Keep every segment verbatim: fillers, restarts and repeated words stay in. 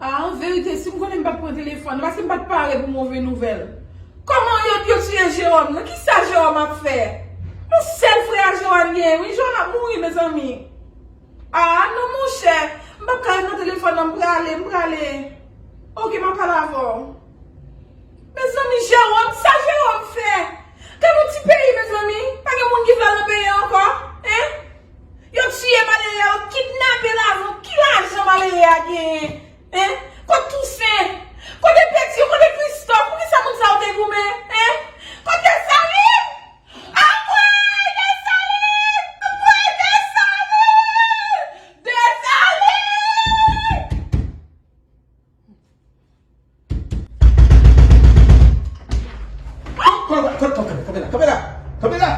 A, an verite, si m konnen m pa t pran telefòn nan, paske m pa t pare pou move nouvèl. Kòman yo, yo tiye Jewòm nan? Kisa Jewòm ap fè? Yon sèl frè a Jewòm genyen, wi, Jewòm ap mouri, mezanmi. A, non, monchè, m p ap ka ret nan telefòn nan, m prale, m prale. Oke, m ap pale avè w. Mezanmi, Jewòm, sa Jewòm fè? Gade yon ti peyi, mezanmi, pa gen moun ki vle al nan peyi a ankò, en? Yo tiye malere a, yo kidnape lajan, ki lajan malere a genyen? Hein? Kot Tousen? Kote Petyon? Kote Kristòf? Poukisa moun sa yo te goumen? Hein? Kot Desalin? Anmwey, Desalin! Anmwey, Desalin! Desalin! Kanpe la, kanpe la, kanpe la, kanpe la.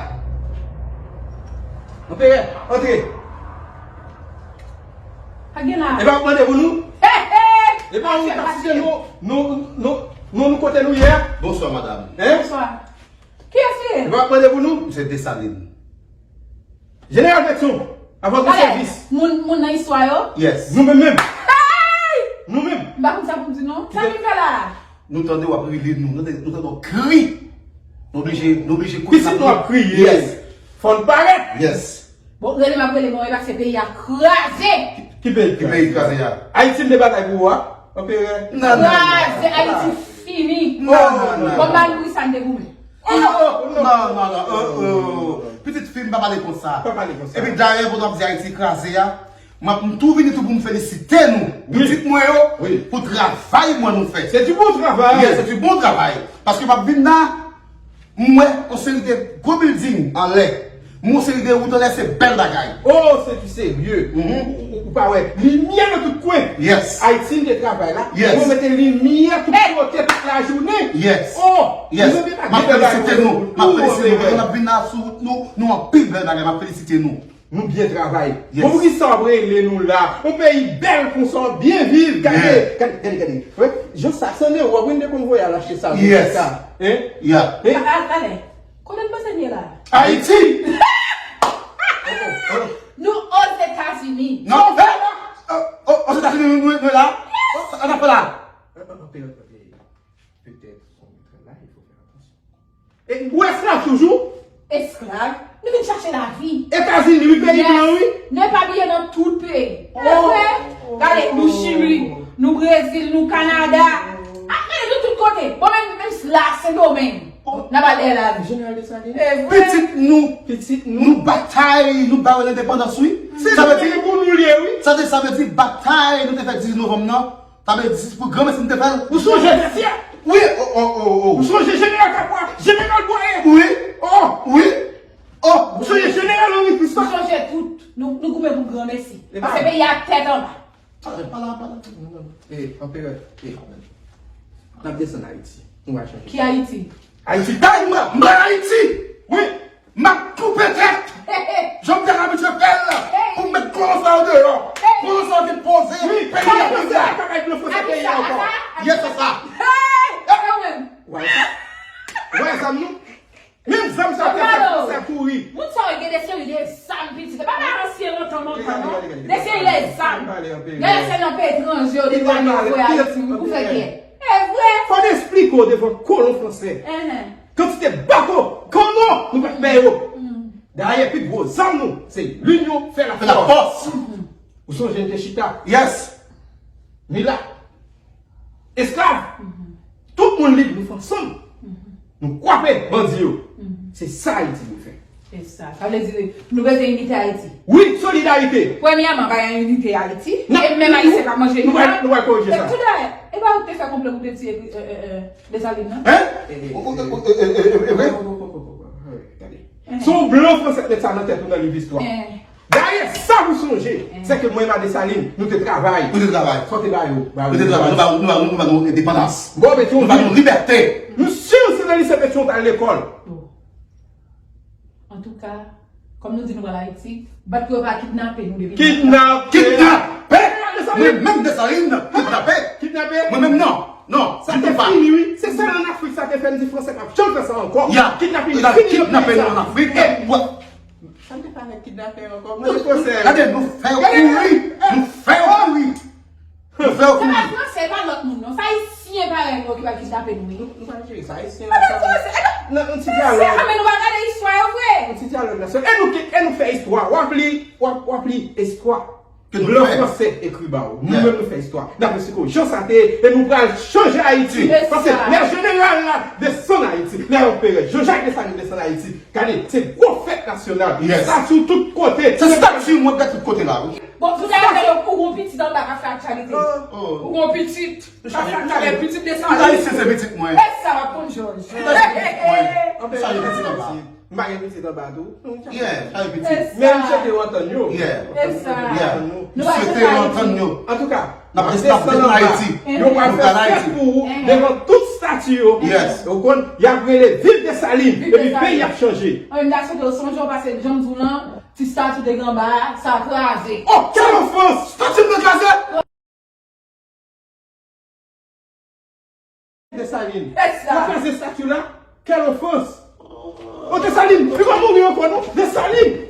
Anperè, antre. Sa gen la? E pa mande pou nou? Hey, hey! E pa nou k ap site non, non, non, non, nou kote nou ye a? Bonswa, madanm. Hein? Bonswa. Kiyès li ye? E pa mande pou nou? M se Desalin. Jeneral Petyon, avan tout sèvis. Moun, moun nan istwa yo? Yes. Nou menm menm. Hey! Nou menm. M pa konn sa pou m di non. Sa m vin fè la? Nou tande w ap rele nou, nou tande, nou tande w kri. Nou oblije, nou oblije koute. Pitit nou ap kriye. Yes. Fò n parèt. Yes. Bon, rele m ap rele mwen, e pa se peyi a kraze. Ki peyi? Ki peyi kraze a? Ayiti m te batay pou ou a. Anperè. Non, non, non. Kraze, Ayiti fini. Non, non, non. Bon, Marie Louise sa n te goumen. Oh, non, non, non, non. Pitit fi m, pa pale konsa. Pa pale konsa. Epi dayè, pandan w ap di Ayiti kraze a, m ap, m tou vini tou pou m felisite nou, pitit mwen yo, pou travay mwen nou fè. Se du bon travay. Yes, se du bon travay. Paske m ap vin la, m wè yon seri de gwo building anlè. M wè yon seri de wout anlè, se bèl bagay. Oh, se du sérieux. Ou, ou, ou pa wè limyè nan tout kwen. Yes. Ayiti m te travay la. Yes. Mwen mete limyè tout kote, tout lajounen. Yes. Oh, yes. M ap felisite nou. M ap felisite nou. Pandan n ap vin la sou wout nou, nou anpil bèl bagay. M ap felisite nou. Nou byen travay. Yes. Bon, poukisa w ap rele nou la? Yon peyi bèl konsa, w ap byen viv. Gade, gade, gade, gade. Jan sa, san ewo, w ap wè m te konn voye al achte sa. Yes. Hein? Yeah. Hein? Talè. Kote n panse n ye la? Ayiti! Nou Ozetazini. Non, fè la! Ozetazini, nou, nou, nou la? Sa n ap fè la? Petèt, on est très là, il faut faire attention. E, ou esklav toujou? Esklav? Nou vin chache lavi. Etazini, wi, peyi blan, wi. Nou epapiye nan tout peyi. E vre? Gade, nou Chili, nou Brezil, nou Kanada. Ap mele nou tout kote. Bon, menm, menm la, Sendomeng. N ap al dèyè lavi. Jeneral Desalin. E vre? Pitit nou. Pitit nou. Nou batay, nou ba yo lendepandans, wi. Sa vle di pou nou l ye, wi. Sa vle, sa vle di batay nou te fè dizuit novanm nan. Sa vle di pou granmèsi m te fè l. Ou sonje Tètyè? Wi, o, o, o, o. Ou sonje Jeneral Kapwa, Jeneral Bwaye? Wi. O. Wi. O. Ou sonje Jeneral Henri Christophe? Ou sonje tout. Nou, nou goumen pou granmèsi. Paske peyi a tèt anba. Pala, pala, pala. E, anperè, e, n ap desann Ayiti. Nou va chanje. Ki Ayiti? Ayiti, tay mwen, m pran Ayiti! Wi! M ap koupe tèt! Jan m te abitye fè l, pou m met kolon sa yo deyò. Kolon sa yo vin poze, peyi a vin la. Bagay blan franse peyi a ankò. Yes, se sa. Hey! Ou wè sa? Ou wè zam nou? Menm zam sa te fè franse kouri. Moun sa yo gen de seri de zam, pitit. E pa nan ansyen lontan, lontan, non. De seri de zam. Dayè, se nan peyi etranje yo te pral voye Ayiti pou fè gè. E vre. Fò n esplike w devan kolon franse. Kantite bako, kannon nou pa t bay yo. Dayè, pi gwo zam nou, se linyon fè lafòs. Ou sonje n te chita? Yes. Milat, esklav, tout moun lib, nou fè ansanm. Nou kwape bandi yo. Se sa Ayiti dwe fè. Se sa. Sa vle di, nou bezwen inite Ayiti. Wi, solidarite. Premyèman, pa gen inite Ayiti. E menm Ayisyen pa manje nou. Nou pral, nou pral korije sa. Tout dayè, e pa ou ki te fè konplo pou te tiye, e, e, e, Desalin nan? Hein? E, e, e, e, e, e, e, gade. Se yon blan franse k met sa nan tèt ou nan liv istwa. Dayè, sa pou sonje, se ke mwen, Madan Desalin, nou te travay. Nou te travay. Sa w te ba yo? Nou te travay. Nou ba, nou ba, nou ba nou endepandans. Bon, Petyon, nou ba nou libète. Nou si se nan lise Petyon w t al lekòl. Antouka, kòm nou di nou pral Ayiti, bat pou yo pa kidnape nou depi. Kidnape! Kidnape! Mwen menm Desalin, kidnape! Kidnape! Mwen menm non, non, sa te fini, wi. Se sèl ann Afrik sa te fè, m di franse p ap janm fè sa ankò. Ya. Kidnapin fini nan peyi sa. Kidnape nou ann Afrik. Sa m te fè avèk kidnapè ankò? Mwen se franse. Gade, nou fè yo kouri. Nou fè yo kouri. Nou fè yo kouri. Se pa franse. Moun non, se Ayisyen parèy nou ki pral kidnape nou, wi. Nou pa jere sa, Ayisyen Mwen pa jere sa. E non, Nan yon ti dyalòg, men nou pa gade istwa yo vre. Yon ti dyalòg nasyonal. E nou, e nou fè istwa. W ap li, w ap, w ap li istwa. Blan franse ekri ba w. Nou menm nou fè istwa. N ap esplike w jan sa te ye e nou pral chanje Ayiti. Paske lè jeneral la desann Ayiti, lè anperè Jean Jacques Dessalines desann Ayiti, gade, se gwo fèt nasyonal. Estati tout kote. Se estati mwen gade tout kote la, wi. Bon, tout a lè yo pou gon pitit anba k ap fè aktyalite. Pou gon pitit. Sa fè talè pitit desann. Tout ayisyen se pitit mwen. E sa w ap konn jòj. Tout ayisyen se pitit mwen. Sa yo pitit anba. M pa gen pitit anba tou. Yeah, sa yo pitit. Men m swete yo antann yo. Yeah. Yeah. M swete yo antann yo. Antouka, n ap desann anba. Yo pral fè fèt pou ou devan tout stati yo. Yes. Ou konn, y ap rele viv Desalin. Epi peyi ap chanje. An, m ta swete yo sonje w pase jan m di w lan, ti stati w te gen anba a, sa kraze. Oh, quelle offense! Stati m te kraze? Desalin. Yo kraze estati la. Quelle offense! Oh, Desalin, li pa mouri ankò non. Desalin!